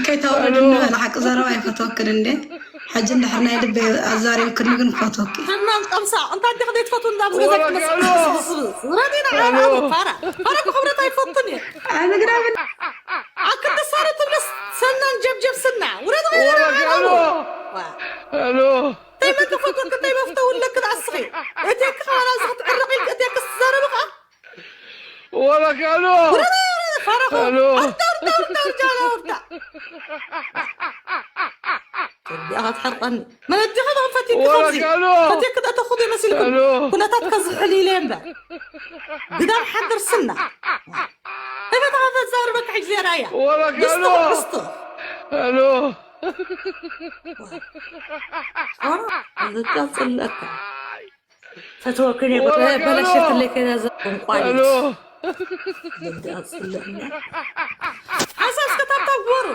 ከይተውርድኒ በላ ሓቂ ዘረባ ኣይፈትወክን እንዴ። ሕጂ እንድሕር ናይ ልበይ ኣዛሪብክኒ ግን ክፈትወኪ። ሰናን ቀምሳ እንታይ ደክ ዘይትፈትው እንዳ ኣብዚ ገዛ ክትመስል ስብስብ ረዲና ዓራሩ ፋራ ፋራ ክብረት ኣይፈቱን እየ። ኣነግራ ኣክንዲ ሳሪ ትብለስ ሰናን ጀብጀብ ስና ውረድ ኸይራ ዓራሩ ሄሎ ተይመን ክፈትወክ ተይመፍተውለክ ንኣስኺ እቴክ ኸባና እዚ ክትዕረቕ ኢልክ እቴክ ክትዛረብ ኸዓ ወረክ ኣሎ ፋራኹ ሄሎ ኣርዳ ኣርዳ ኣርዳ ኣርዳ ኣርዳ እዚኣ ክትሕርቐኒ መለዲኻ ዶ ፈቲክ ወረክ ከምዚ ኣሎ ፈቲክ ክትእተኹ ዶ መሲልኩም ሄሎ ኩነታት ከዝሕል ኢለ እምበር ግዳም ሓድር ስና ተፈታኸ ተዛርበካ ሕጂ ዜራያ ወረክ ኣሎ ብስቶ ብስቶ ሄሎ ዝቀጽለካ ፈትወክን በለሸትለይ ከዛ ሄሎ ዘንቋሊት ሓሳብ እስከ ታብታብ ግበሩ